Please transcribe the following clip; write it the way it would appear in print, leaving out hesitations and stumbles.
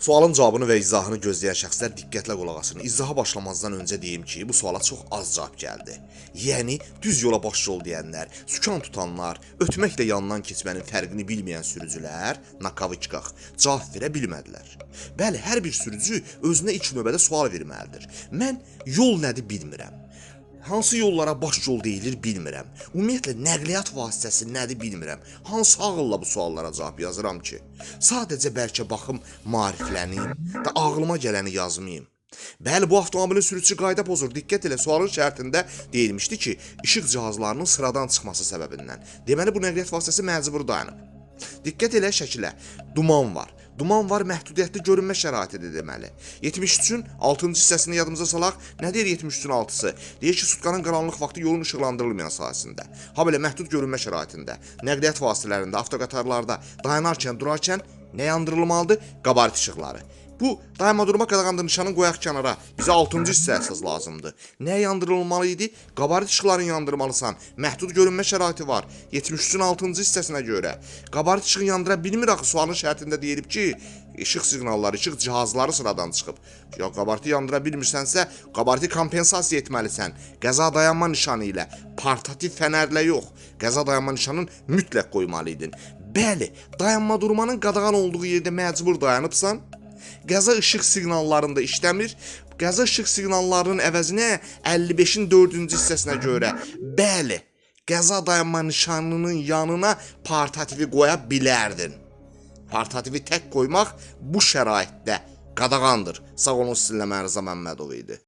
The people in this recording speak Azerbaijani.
Sualın cavabını və izahını gözləyən şəxslər diqqətlə qulaq asın. İzaha başlamazdan öncə deyim ki, bu suala çox az cavab gəldi. Yəni düz yola baş yol deyənlər, sükan tutanlar, ötməklə yandan keçmənin fərqini bilməyən sürücülər, nakaviçkaq, cavab verə bilmədilər. Bəli, hər bir sürücü özünə ilk növbədə sual verməlidir. Mən yol nədir bilmirəm. Hansı yollara baş yol deyilir bilmirəm. Ümumiyyətlə nəqliyyat vasitəsi nədir bilmirəm. Hansı ağılla bu suallara cavab yazıram ki? Sadəcə bəlkə baxım maariflənim, da ağlıma gələni yazmayım. Bəli, bu avtomobilin sürücüsü qayda pozur. Diqqət elə, sualın şərtində deyilmişdi ki, işıq cihazlarının sıradan çıxması səbəbindən. Deməli bu nəqliyyat vasitəsi məcbur dayanıb. Diqqət elə şəkilə. Duman var. Duman var, məhdudiyyətli görünmə şəraitidir deməli. 73-ün 6-cı hissəsini yadımıza salaq. Nə deyir 73-ün 6-sı? Deyir ki, sutkanın qaranlıq vaxtı yolun işıqlandırılmayan sahəsində, ha belə məhdud görünmə şəraitində, nəqliyyat vasitələrində, avtoqatarlarda dayanarkən, durarkən nə yandırılmalıdır? Qabarit işıqları. Bu dayanma durma qadağandır nişanın qoyaq kənara. Bizə 6-cı hissə əsas lazımdır. Nə yandırılmalı idi? Qabarit işıqlarını yandırmalısan. Məhdud görünmə şəraiti var. 73-ün 6-cı hissəsinə görə. Qabarit işığı yandıra bilmir axı, sualın şərtində deyilib ki, işıq siqnalları, işıq cihazları sıradan çıxıb. Ya qabariti yandıra bilmirsənsə, qabariti kompensasiya etməlisən. Qəza dayanma nişanı ilə, portativ fənərlə yox. Qəza dayanma nişanını mütləq qoymalı idin. Bəli, dayanma durmanın qadağan olduğu yerdə məcbur dayanıbsan. Qəza işıq siqnallarında işləmir. Qəza işıq siqnallarının əvəzinə 55-in 4-cü hissəsinə görə, bəli, qəza dayanma nişanının yanına portativi qoya bilərdin. Portativi tək qoymaq bu şəraitdə qadağandır. Sağ olun, sizinlə mən Rza Məmmədov idi.